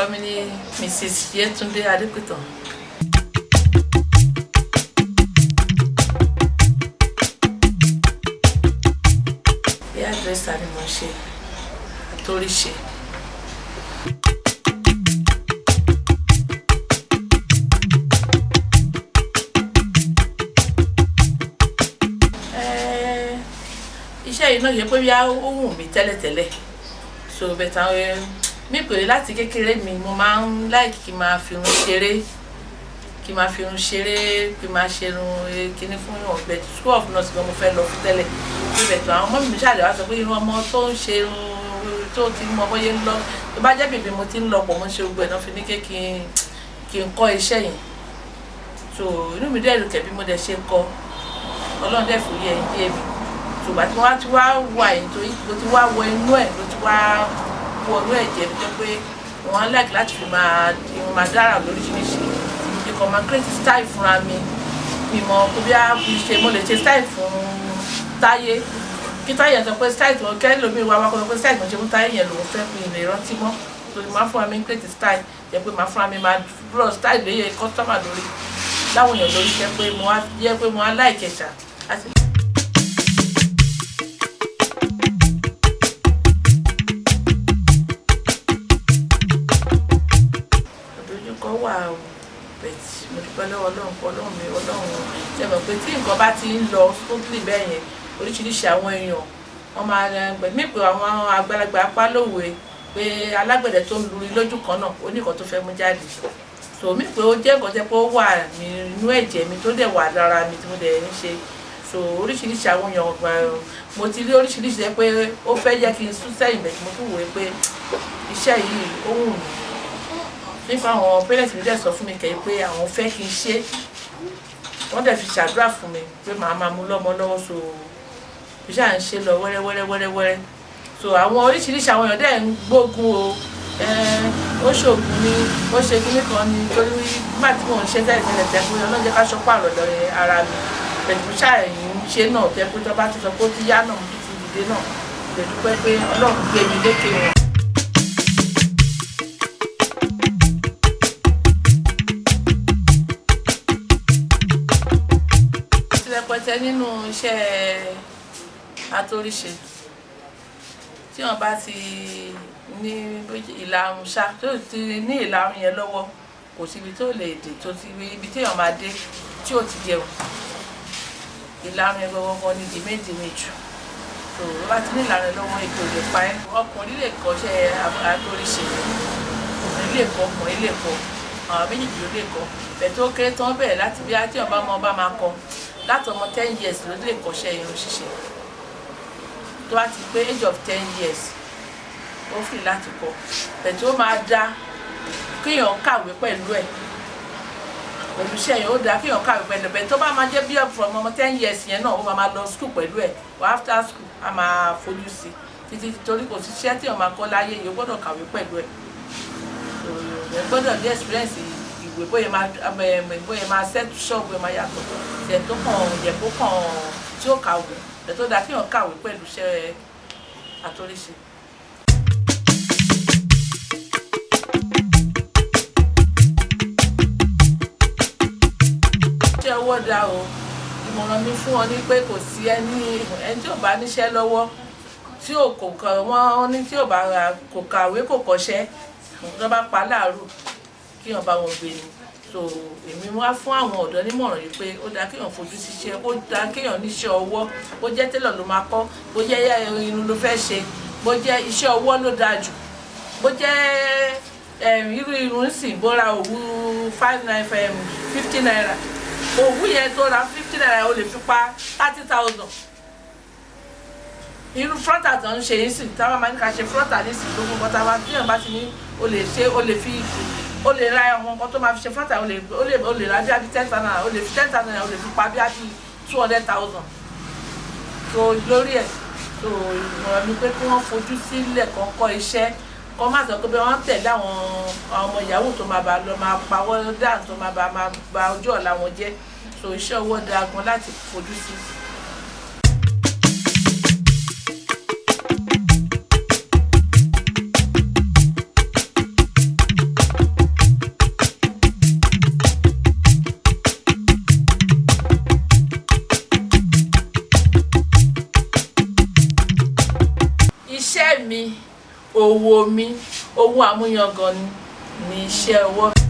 Orúkọ mi ni Mrs. Yétúndé Adépìtàn. Hairdresser ni mo ń ṣe, àtòríṣe. Iṣẹ́ yìí náà yẹ pé bí ó wù mí tẹ́lẹ̀tẹ́lẹ̀, so bẹ̀tà mi pèrè láti kékeré mi, mo máa ń like kí n máa fi irun ṣeré, kí n máa fi irun ṣeré, kí n máa ṣe irun kíní fún ọ̀gbẹ́. School of nurse gan mo fẹ́ lọ fún tẹ́lẹ̀. Bẹ̀tà àwọn ọmọ mi ṣàlẹ̀ wá sọ pé irun ọmọ tó ń ṣe irun tó ti mọ bóyá ń lọ, tó bá jẹ́ bèbè mo ti ń lọ pọ̀, mo ń ṣe gbogbo ẹ̀ náà fi ní ké kí n kọ́ iṣẹ́ yẹn. So inú mi dẹ̀ dùn kẹ̀ bí mo dẹ̀ ṣe kọ́, Ọlọ́run dẹ̀ fòye ẹ̀ yé mi. Ṣùgbọ́n tí wọ́n ti wá wà yìí torí mo ti wá wọ inú ẹ̀ ló ti wá wọ inú ẹ̀ jẹ́ jẹ́ pé wọ́n like láti fi máa irun máa dára lóríṣiríṣi. Ikọ̀ máa create style fúnra mi, mi mọ̀ pé bí a fi ṣe mo lè ṣe style fún Táyé. Kí Táyé yẹn sọ pé style tí mo kẹ́ lómi wá wá kó sọ pé style tí mo ṣe fún Táyé yẹn lòún fẹ́ mi lè rántí mọ́. Torí máa fúnra mi create style jẹ́ pé máa fúnra mi máa draw style lóye customer lórí láwọn èèyàn lórí jẹ́ pé mo wá jẹ́ pé mo wá like ẹ̀ ṣá. Ìdojúkọ wà o, but mo dúpẹ́ lọ́wọ́ Ọlọ́run pé Ọlọ́run mi, Ọlọ́run ṣe mọ̀ pé tí nǹkan bá ti ń lọ smoothly bẹ́ẹ̀ yẹn, oríṣiríṣi àwọn èèyàn wọ́n máa mí pé àwọn àgbàlagbà apá lówe pé alágbẹ̀dẹ tó ń luri lójú kan náà ó ní nǹkan tó fẹ́ mú jáde. So mí pé ó jẹ́ nǹkan tẹ́ pé ó wà nínú ẹ̀jẹ̀ mi tó dẹ̀ wà lára mi tí mo dẹ̀ ń ṣe. So oríṣiríṣi àwọn èèyàn mo ti rí oríṣiríṣi pé ó fẹ́ jẹ́ kí n sún sẹ́yìn bẹ́ẹ̀ tí mo tún wòó pé iṣẹ́ yìí ó wù mí. Nípa àwọn parents mi dẹ̀ sọ fún mi kẹ́ pé àwọn fẹ́ kí n ṣe, wọ́n dẹ̀ fi ṣàdúrà fún mi pé màá máa mú lọ́mọ lọ́wọ́. So iṣẹ́ à ń ṣe lọ wẹ́rẹ́ wẹ́rẹ́ wẹ́rẹ́ wẹ́rẹ́. So àwọn oríṣiríṣi àwọn èèyàn dẹ̀ ń gbógun o, ó ṣògùn ni, ó ṣe kíní kan ni, torí nígbà tí mò ń ṣe tẹ́lẹ̀ tẹ́lẹ̀ tẹ́ pé Ọlọ́run jẹ́ ká ṣọ́ pààrọ̀ lọ ara mi. Pẹ̀lú ṣáà ń ṣe náà tẹ́ pé tó bá ti sọ pé ó ti yá náà mo ti dìde náà, lè dúpẹ́ pé Ọlọ́run gbé mi lékè wọn. Rẹpẹtẹ nínú iṣẹ́ àtòríṣe, tí wọ́n bá ti ní ìlarun ṣá, tó ti ní ìlarun yẹn lọ́wọ́, kò síbi tó lè dé, tó ti ibi tí èèyàn máa dé tí ò ti jẹun. Ìlarun yẹn gbọgbọgbọ ní di méjì méjì. Tó o bá ti ní ìlarun yẹn lọ́wọ́, ètò lè pa ẹ́. Ọkùnrin lè kọ́ṣẹ́ àtòríṣe, obìnrin lè kọ́, ọkùnrin lè kọ́, àwọn méjèèjì ló lè kọ́. Bẹ́ẹ̀ tó kéré tán bẹ̀rẹ̀ láti bí tí wọ́n bá mọ bá máa kọ́ láti ọmọ 10 years ló lè kọ́ṣẹ́ irun ṣíṣe. Tó bá ti pé age of 10 years, ó free láti kọ́. Bẹ́ẹ̀ tó máa dá kéèyàn kàwé pẹ̀lú ẹ̀, pẹ̀lú iṣẹ́ yẹn ó dá kéèyàn kàwé pẹ̀lú ẹ̀. Bẹ́ẹ̀ tó bá máa jẹ́ bí from ọmọ 10 years yẹn náà, ó máa máa lọ school pẹ̀lú ẹ̀, or after school a máa fojú sí títí, torí kò sí iṣẹ́ tí èèyàn máa kọ́ láyé yìí, ó gbọ́dọ̀ kàwé pẹ̀lú ẹ̀. Ẹ gbọ́dọ̀ ní experience ìwé bóyá máa settle shop, bóyá máa yàtọ̀ tẹ̀ tó kàn yẹ kó kàn tí ó kàwé. Ẹ̀ tó dáa kéèyàn kàwé pẹ̀lú iṣẹ́ àtòríṣe. Iṣẹ́ ọwọ́ dá o. Ìmọ̀ràn mi fún ọ ní pé kò sí ẹni ẹni tí ò bá níṣẹ́ lọ́wọ́ tí ò kò kàn wọ́n ní tí ò bá kò kàwé kò kọ́ṣẹ́ tó bá pa láàrú kí wọ́n bá wọn gbé ni. So èmi wá fún àwọn ọ̀dọ́ nímọ̀ràn yìí pé ó dáa kéèyàn fojú síṣẹ́, ó dáa kéèyàn níṣẹ́ ọwọ́, bó jẹ́ télọ̀ ló máa kọ́, bó jẹ́ irun ló fẹ́ ṣe, bó jẹ́ iṣẹ́ ọwọ́ ló dáa jù, bó jẹ́ irú irun sì bó ra òwú 5 9 50 naira, òwú yẹn tó ra 50 naira ó lè fi pa 30,000. Irú frontal tó ń ṣe yín sì táwọn máa ní ká ṣe frontal ní sìn gbogbo nǹkan táwọn bí èèyàn bá ti ní o lè ṣe, o lè fi o lè ra àwọn nǹkan tó máa fi ṣe frontal, o lè ra bí 10,000 naira, o lè fi 10,000 naira, o lè fi pa bí 200,000. So lórí ẹ̀, so ìmọ̀ràn mi pé kí wọ́n fojú sílẹ̀ kán kọ́ iṣẹ́, kán má sọ pé bí wọ́n tẹ̀lé àwọn ọmọ yahoo tó máa bá lọ máa pawọ́ dáhùn tó máa bá ojú ọ̀la wọn jẹ́. So iṣẹ́ ọwọ́ dáa gan láti fojú sí. Òwò mi, owó amúyangàn ni iṣẹ́ ọwọ́ mi.